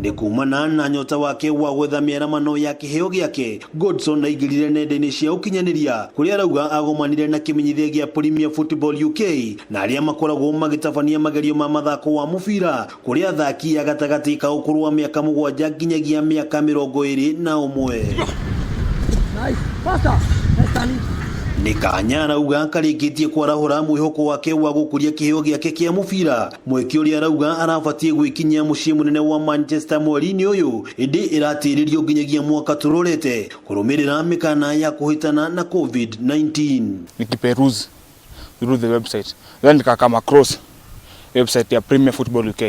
Nĩ kumana na nyota wake wa gwetha mĩaramano ya kĩheo gĩake, Godson aingĩrire nenda-inĩ cia ũkinyanĩria kũrĩa arauga agomanire na kĩmenyithia gĩa Premier Football UK na arĩa makoragwo magĩtabania magerio ma mathako wa mũbira kũrĩ athaki a gatagatĩ ka ũkũrũ wa mĩaka 7 nginyagia mĩaka 21. Nĩ kanya arauga karĩkĩtie kwarahũra mwĩhoko wake wa gũkũria kĩheo gĩake kĩa mũbira, mweke ũrĩa arauga arabatiĩ gwĩkinyia mũciĩ mũnene wa Manchester mweri-inĩ ũyũ, ĩndĩ ĩratĩrĩrio nginyagia mwaka tũrorete kũrũmĩrĩra mĩkana ya kũhĩtana na COVID-19. Nikiperuse through the website, then nikacome across website ya Premier Football UK,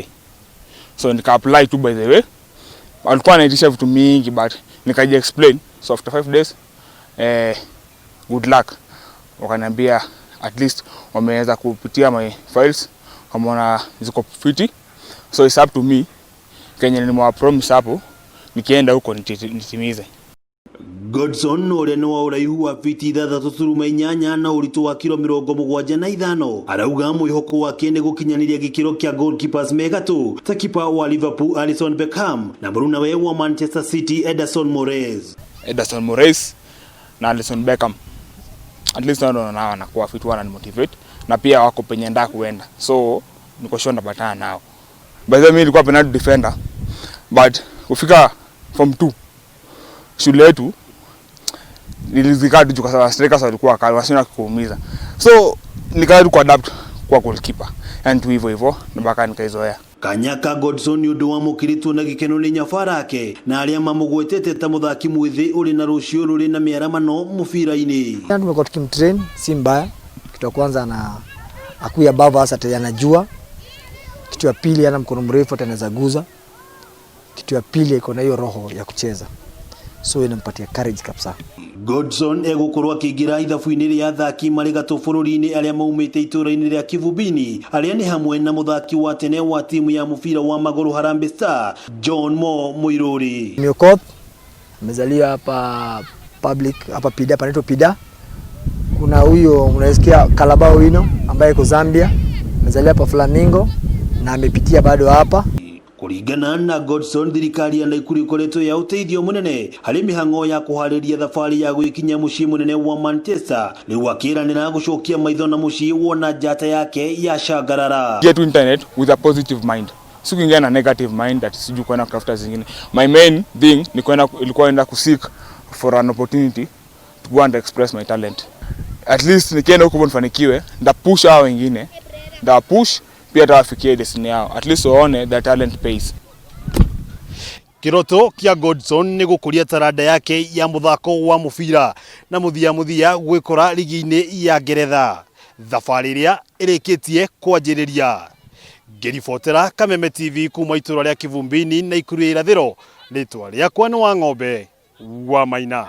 so nika apply tu. By the way, walikuwa wanaitisha vitu mingi, but nikaji explain. So after 5 days, good luck, wakaniambia at least wameweza kupitia my files, wameona ziko fiti, so it's up to me kenye nimewa promise hapo nikienda huko nitimize. Godson ũrĩa nĩ wa ũraihu wa fiti 6.8 na ũritũ wa kiro 75 arauga mwĩhoko wake nĩ gũkinyanĩria gĩkĩro kĩa goalkeepers megatũ ta kipa wa Liverpool Alisson Beckham na mũrunawe wa Manchester City Ederson Moraes. Ederson Moraes na Alisson Beckham, at least nao nao wanakuwa fit, wana motivate na pia wako penye nda kuenda, so niko sure ndapatana nao. By the way, mimi nilikuwa penalty defender, but kufika form 2 shule yetu nilizikaa tu kwa sababu strikers walikuwa kali, wasina kuumiza, so nikaanza ku adapt kwa goalkeeper, yani tu hivyo hivyo mpaka nikaizoea. Kanyaka Godson nĩ ũndũ wamũkĩrĩtwo na gĩkeno nĩ nyabarake na arĩa mamũgwetete ta mũthaki mwĩthĩ ũrĩ na rũciũ rũrĩ na mĩaramano mũbira-inĩ. Tumekuwa tukimtrain, si mbaya. Kitu ya kwanza ana akui above us, ati anajua. Kitu ya pili, ana mkono mrefu, atanaweza guza. Kitu ya pili, iko na hiyo roho ya kucheza, so inampatia courage kabisa. Godson egũkorwo akĩingĩra ithabu-inĩ rĩa athaki marĩ gatũ bũrũri-inĩ arĩa maumĩte itũũra-inĩ rĩa Kivumbini, arĩa nĩ hamwe na mũthaki wa tene wa timu ya mũbira wa magũrũ Harambee Star John Mo Muiruri. Miokoth amezaliwa hapa public hapa Pida, panaitwa Pida. Kuna huyo unasikia Kalabao Wino ambaye iko Zambia, amezaliwa hapa Flamingo na amepitia bado hapa. Kũringana na Godson, thirikari ya Naikuru ĩkoretwo ya ũteithio mũnene harĩ mĩhang'o ya kũharĩria thabarĩ ya gwĩkinya mũciĩ mũnene wa Manchester, rĩu akĩranĩra gũcokia maitho na mũciĩ wona njata yake ya cangarara. Get to internet with a positive mind, si kuingia na negative mind that sijui kwenda kutafuta zingine. My main thing ni kwenda, ilikuwa enda kuseek for an opportunity to go and express my talent. At least nikienda huko nifanikiwe, nda push hao wengine, nda push pia hata wafikie destiny yao, at least waone their talent pays. Kĩroto kĩa Godson nĩ gũkũria taranda yake ya mũthako wa mũbira na mũthia mũthia gwĩkora rigi-inĩ ya Ngeretha, thabarĩ ĩrĩa ĩrĩkĩtie kwanjĩrĩria. Ngĩribotera Kameme TV kuma itũra rĩa Kivumbini na Ikuru ya Irathĩro, rĩtwa rĩakwa nĩ wa Ng'ombe wa Maina.